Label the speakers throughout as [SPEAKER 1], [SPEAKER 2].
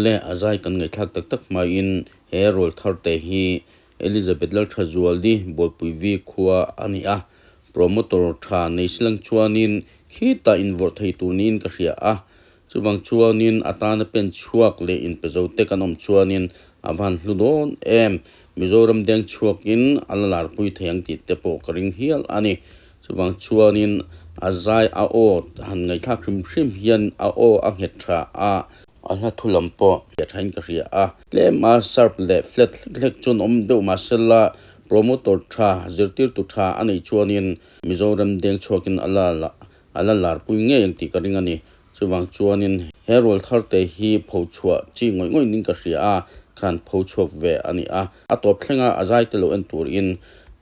[SPEAKER 1] Awle, a zai kan ngaihthlak tak tak hmain he rawl thar te hi Elizabeth Lalthazuali Bawlpuivi khua a ni a, promoter tha nei silang chuanin khitah invawrh thei tur niin ka hria a, chuvang chuanin a tana pen chhuak leh inpe zo te kan awm chuanin a van hlu dawn em, Mizoram deng chhuakin a la larpui thei ang tih te pawh ka ring hial a ni. Chuvang chuanin a zai a aw han ngaihthlak hrim hrim hian a aw a nghet tha a, a hla thu lam pawh a thain ka hria a. Tlem a sharp leh flat hlek hlek chuan awm deuh mahsela promoter tha, zirtirtu tha a neih chuanin Mizoram deng chhuakin a la a la larpui ngei ang tih ka ring a ni. Chuvang chuanin he rual thar te hi pho chhuah chi ngawih ngawih ning ka hria a, khan pho chhuak ve a ni a, a tawp thlenga a zai te lo en turin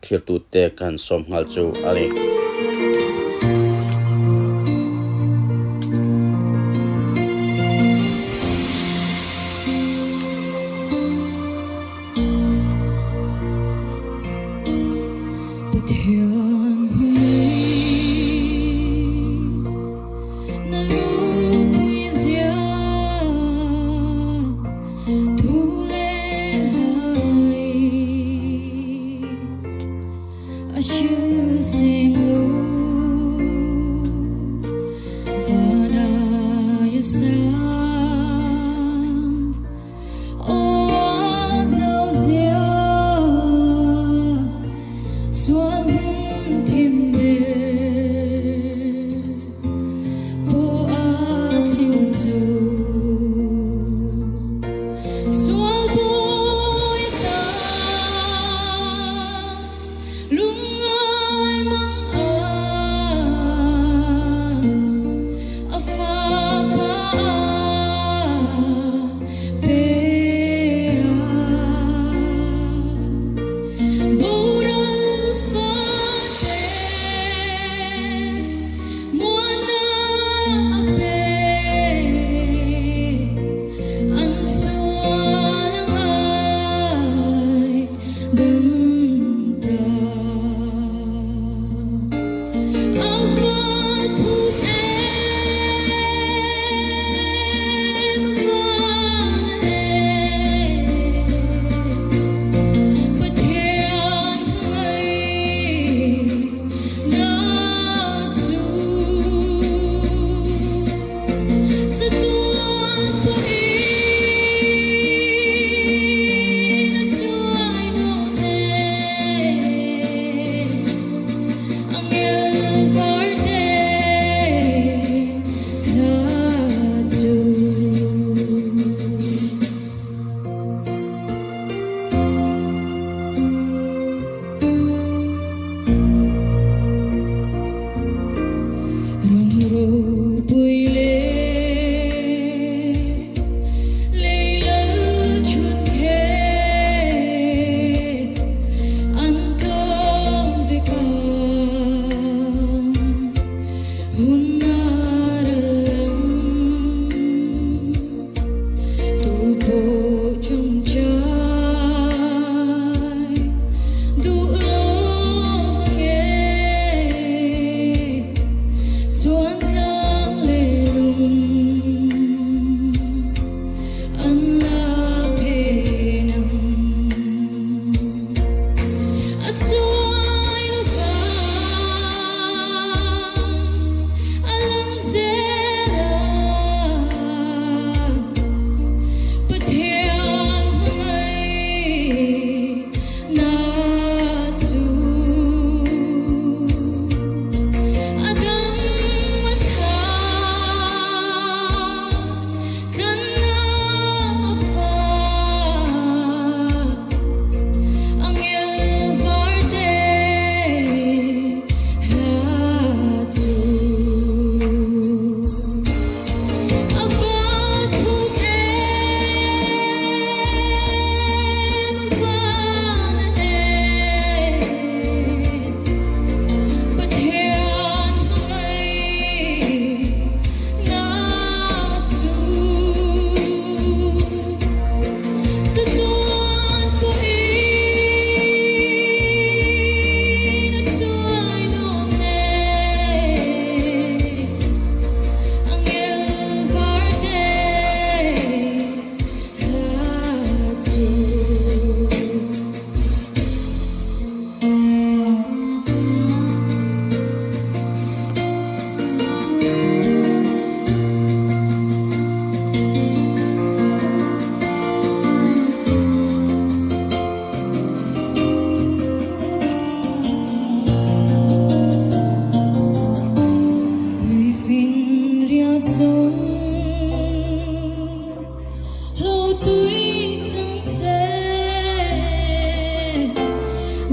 [SPEAKER 1] thirtute ka han sawm nghal chu a ni.
[SPEAKER 2] Pathian hmu mai na ropui zia thu leh hlai a hril seng lo van ai a sang.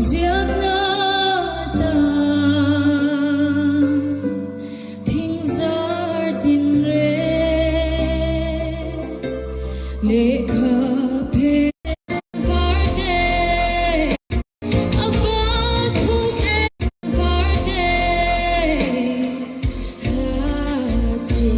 [SPEAKER 2] Ziakna tan thing zar tin reng lehkha phe var te a va thuk em var te hla chu.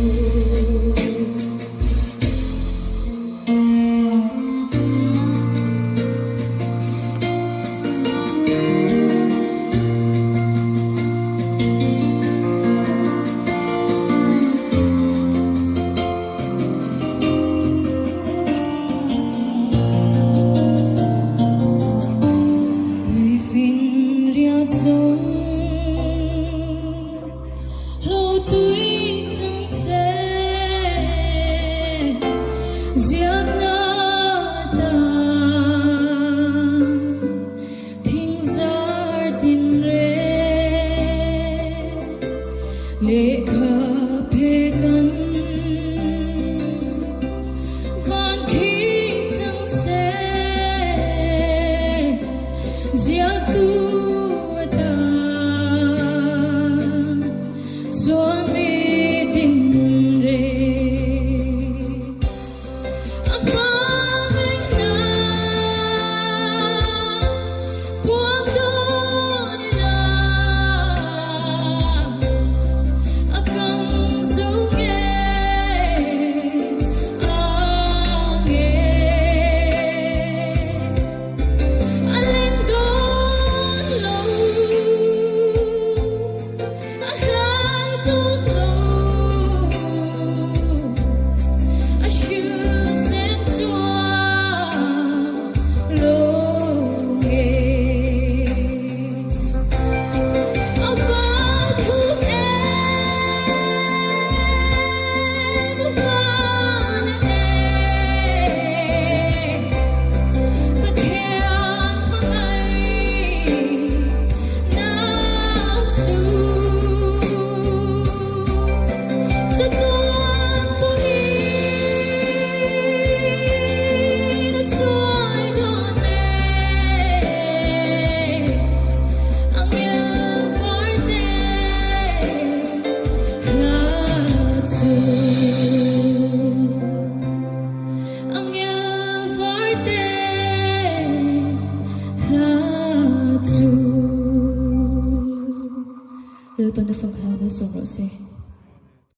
[SPEAKER 2] Tui fin riat zawng lo tui chang se ziakna tan thing zar tin reng lehkha phe kan van khi chang se ziaktu atan chuan mi tin reng a hmangaihna puang dawn ila a kang zo nge ang e a leng dawn lo a hlai tuk lo a hrilh sen chuan lo nge a va thuk em van e Pathian hmangaih na chu chatuan pawhin a chuai dawn e angel varte hla chu angel varte hla chu Lalpan a fak hla malsawm rawh se.